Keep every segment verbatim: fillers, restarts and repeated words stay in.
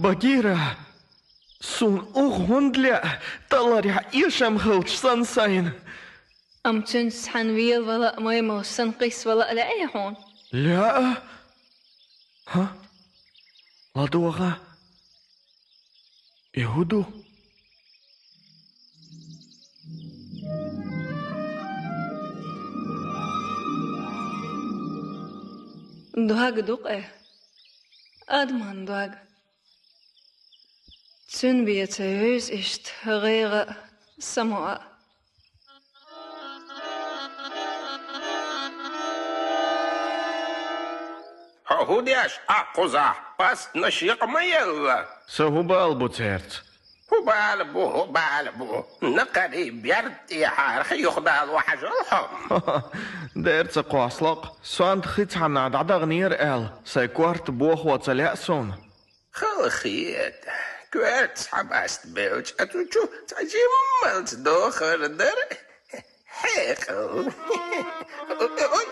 Багира, суна угӀа хӀунда леа, тӀаларехь эшам хилча санна сайна? Амма цуьнца цхьаьна велавала а, маймалш санна кхиссавала а лаьий хьуна? Лаьа. ХӀа? ЛадогӀа. И хӀун ду? Дог ду-кх, э, адаман дог. Цуьнан бен ца евза иштта гӀайгӀа а, само а. Хьо хӀун деш Ӏа кхузахь? Пастана шекъ ма елла. Сан хӀун бала бу цаьрца? ХӀун бала бу, хӀун бала бу? Накхарий берда тӀехьара хи юхадало хьажал хьо. Дера ца кхоссало-кх, сонта хи цхьаннахь дӀадаханера аьлла, сайн корта бохо ца лаьа суна. Хала хета, коьрта схьабаста белча, а цу чу цхьа жиммалц дохар дара. Хьекъал. Ой.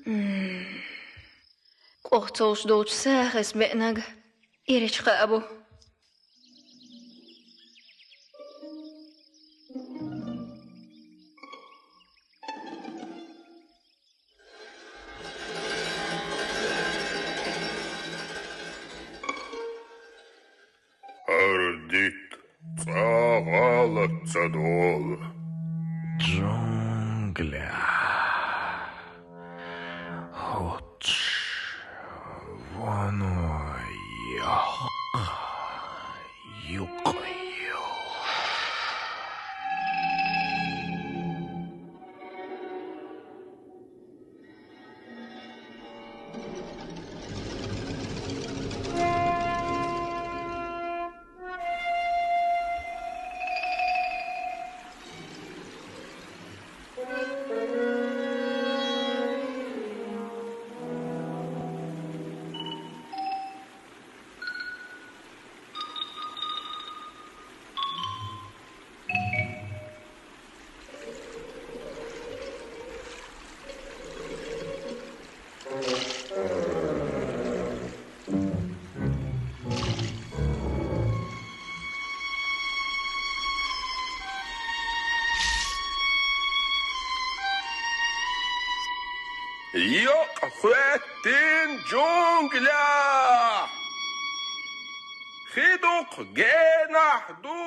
М. КӀох цовш долчу сахьтехь беанарг ирча кхаъ бу. ХӀара дита цкъа а гӀалат ца долу. Джунгле. ХӀутташ, вано, йоккха, юкъ ю. Йокъа хӀоьттина джунглехь! Хи дукха генахь ду!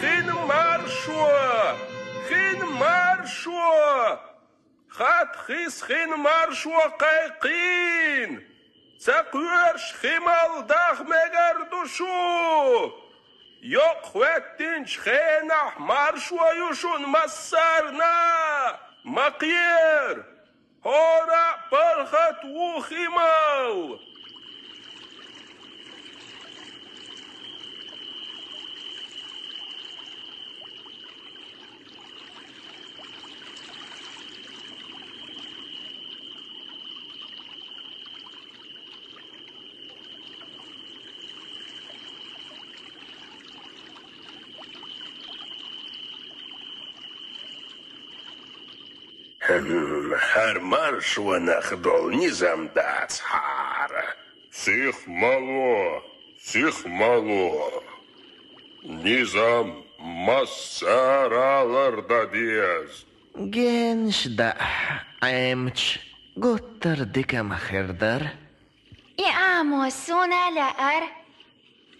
Хин маршо! Хин маршо! Хатта хиса хин маршо кхайкхийна! Ца кхоьруш хи мала даха мегар ду шу! Йокъа хӀоьттинчу хенахь маршо ю шуна массарна а! Ма кхера! ХӀора а паргӀат ву хи мала! ХӀара маршонах долу низам дацахьара. Сиха ма ло, сиха ма ло. Низам массара а лардан деза. Генаш даа Ӏемача гуттар дика ма хир дара. И Ӏамо суна а лаьара.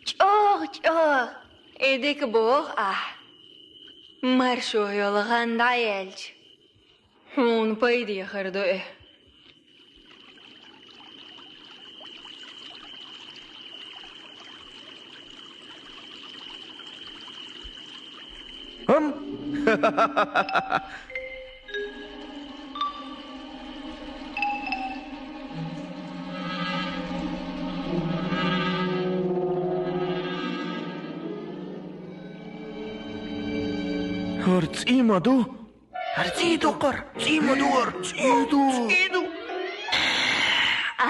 ЧӀогӀа, чӀогӀа, и дика боху ахь. Маршо йолу гӀан дӀаелча. Хьуна пайда яхар ду э. Ам? ХӀара цӀий ма ду? ХӀара цӀий ду, хӀара цӀий ма ду, хӀара цӀий ду, цӀий ду.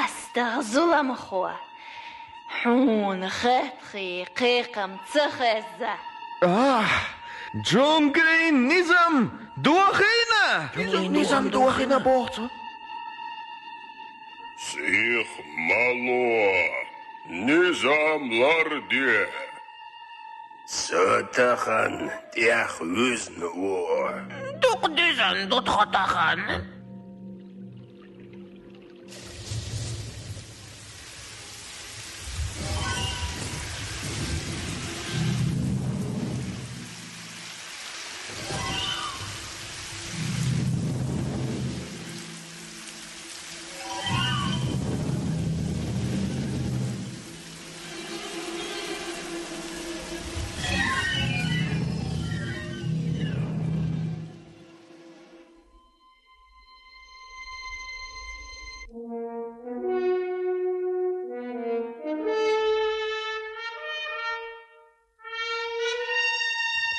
АстагӀа зуламхо, хьуна хатхий кхайкхам ца хеза. Ахь, джунглин низам дохийна! Джунглин низам дохийна, боху цо. Сих ма ло, низам ларде! Со тахана тӀех вуьзна ву. Дукха дезан ду тхо тахана.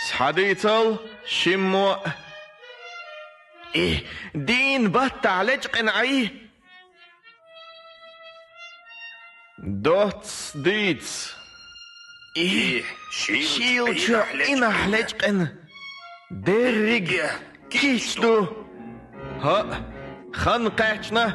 Схьадийцал шиммо а. И дийна баттахь лечкъина Ӏий. Доцца дийца. И шийлачу Ӏинахь лечкъина. Дерриг кийча ду. ХӀаъ, хан кхаьчна.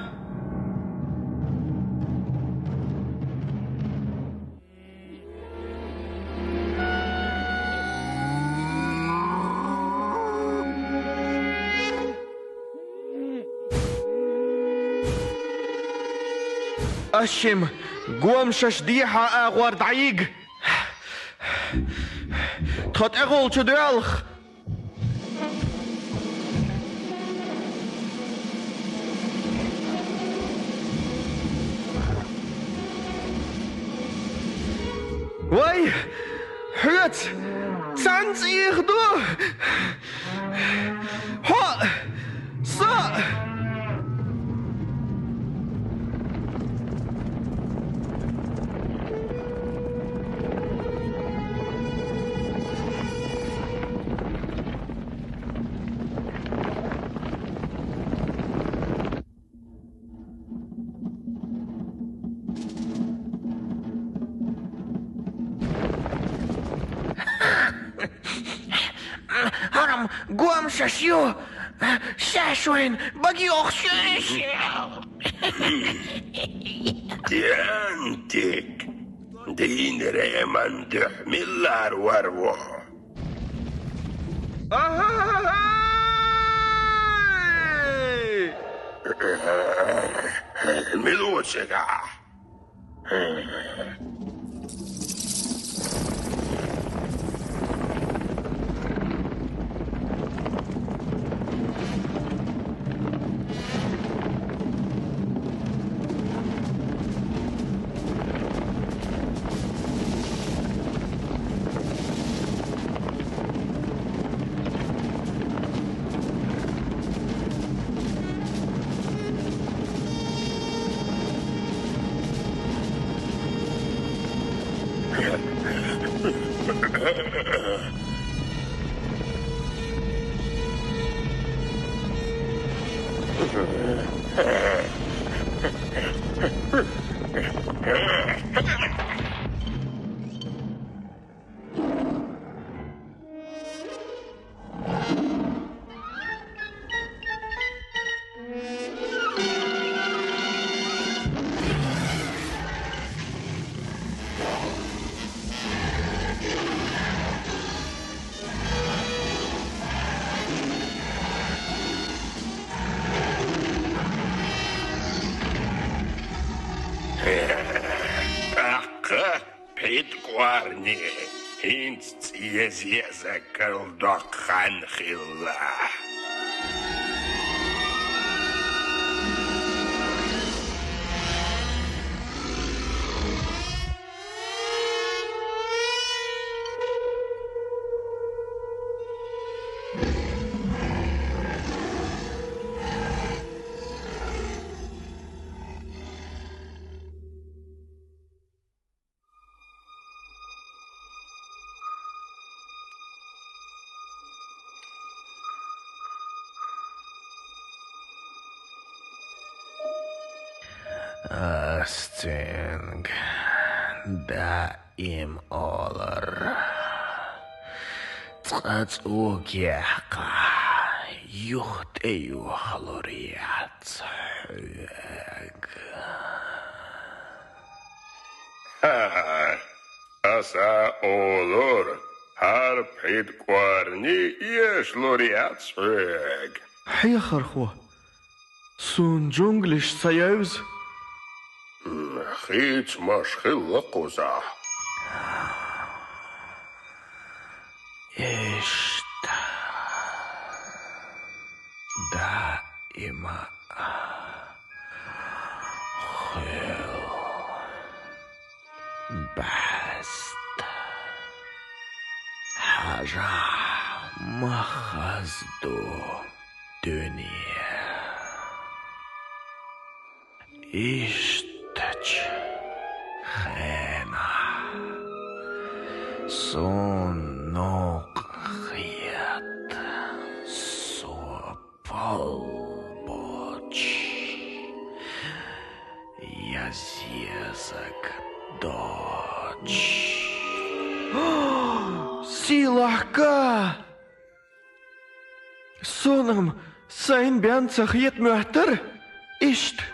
Ас шимма, гомшаш дехьа агӀор дӀайига. Тхо тӀехула чу доьлху. Вай, хьоьца цхьаьна цӀийх ду! Хьо а, со а! ХӀара-м гомшаш ю, шаьш вайна бага йохуш ю. Дентик, дийна реман дуьхьа миллар вара ву? Ахьа-хьа-хьай! Мила ву цигахь? ТӀаккха, пхьиткъорни, хӀинца цӀе еза-еза карладоккху хан хилла. Аз цунга даим олура: цкъа цӀуг яьккха, юха тӀеюхалур яц хьоьга. Ха-ха, аса олура, хӀара пхийтта кӀорни эшалур яц хьоьга. Хьехархо, суна джунглиш ца евза. М, хийца-маш хилла кхузахь. Иштта. Даима хила. Баста. Хьажахь, ма хаза ду дуьне. Иштача хенахь суна новкъа хета со пал боцуш, я зезаг доцуш. Сийлахь-Кха! Суна-м сайна бен ца хета моьттара иштта.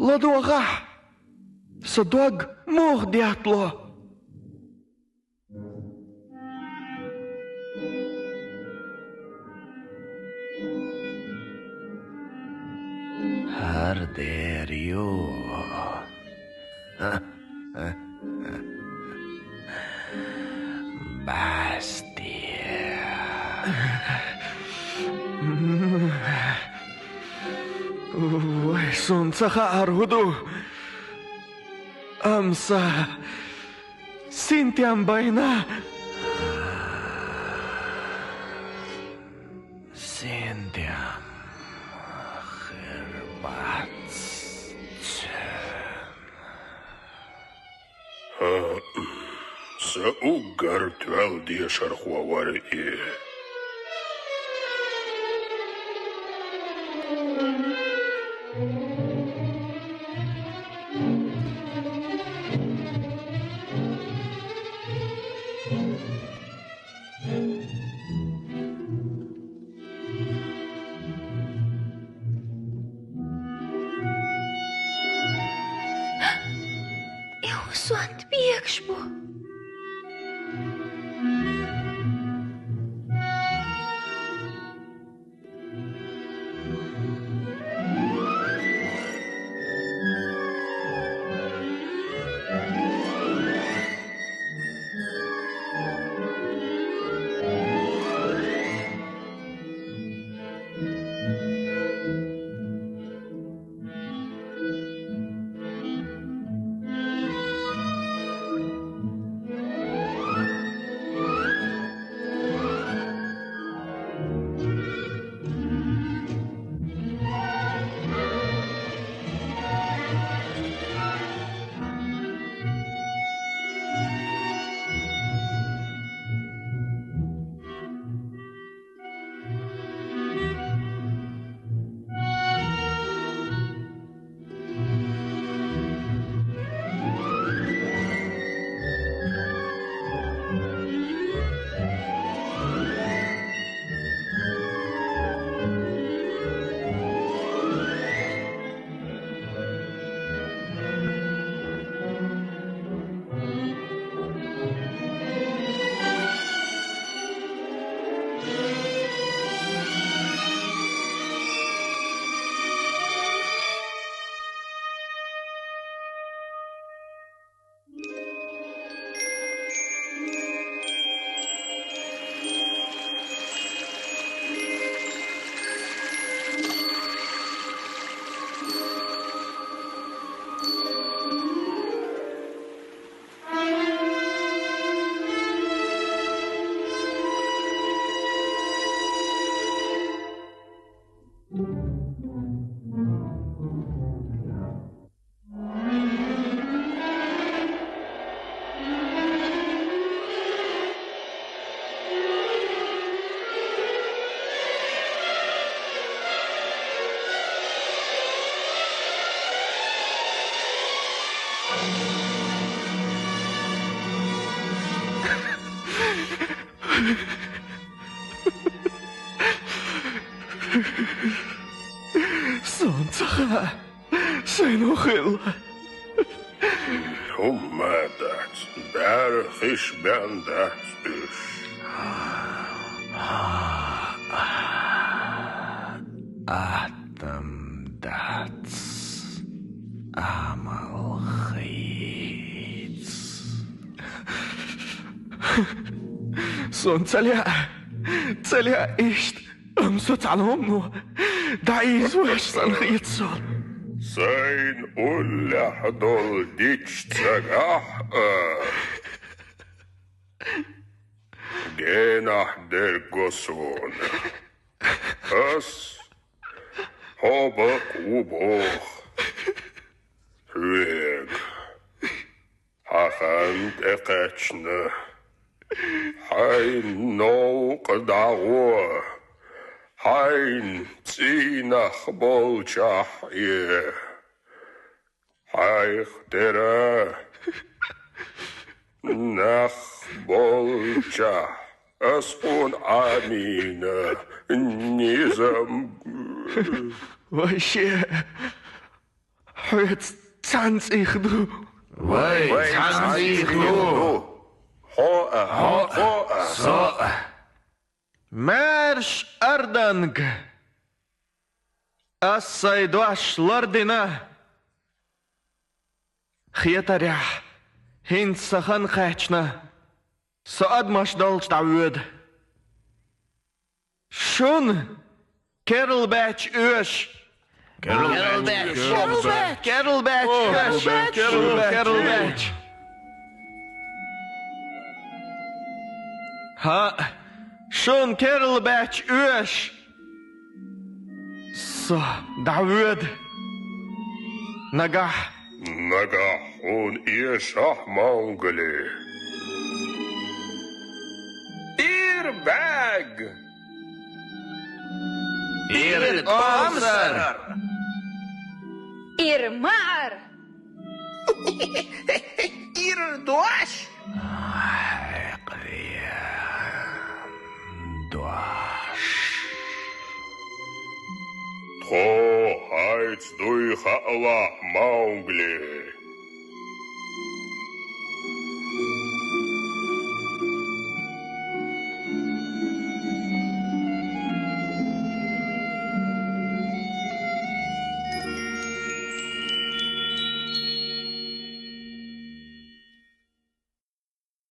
ЛадогӀахь, сан дог муха деттало? ХӀара дера ю. Баста. Вай, суна ца хаьара хӀун ду. Амма сан синтем байна. Синтем хир бац цуьнан. Сан уггар тоьлла дешархо вара и. И хӀун сонта бегаш бу? Сон ца хаьа, сайна хӀун хилла. ХӀумма дац, бӀаьрхиш бен дац уьш. Атам дац, амал хийц. Сон ца лаьа, ца лаьа иштта, амма со цхьа ломано дӀаийзавеш санна хета сона. Сайна уллехь долу дича цагахь а генахь дерг го суна. Ас хьо бакъ ву боху хьоьга. Хьан хан тӀекхаьчна, хьайн новкъа дӀагӀо, хьайн цӀийнах болчохь э. Хьайх тера нах болчохь ас хьуна Ӏамийна низам. Вай ше, хьоьца цхьаьна цӀийх ду. Вай цхьаьна цӀийх ду. Хьо а, хьо а, со а. Маьрша Арданга! Ас сайн дош лардина. Хетарехь, хӀинца сан хан кхаьчна, со адамаш долчу дӀавоьду. Шуна керла баьчча оьшу. Керла баьчча оьшу. Керла баьчча оьшу. Керла баьчча. ХӀаъ, шуна керла баьчча оьшу. Со дӀавоьду. Нагахь. Нагахь хьуна эшахь, Маугли. Ира бӀаьрг! Ира тӀом сар! Ира маар! Ира дош! Хьекъале дош! Тхо хьайца дуй хаалахь, Маугли!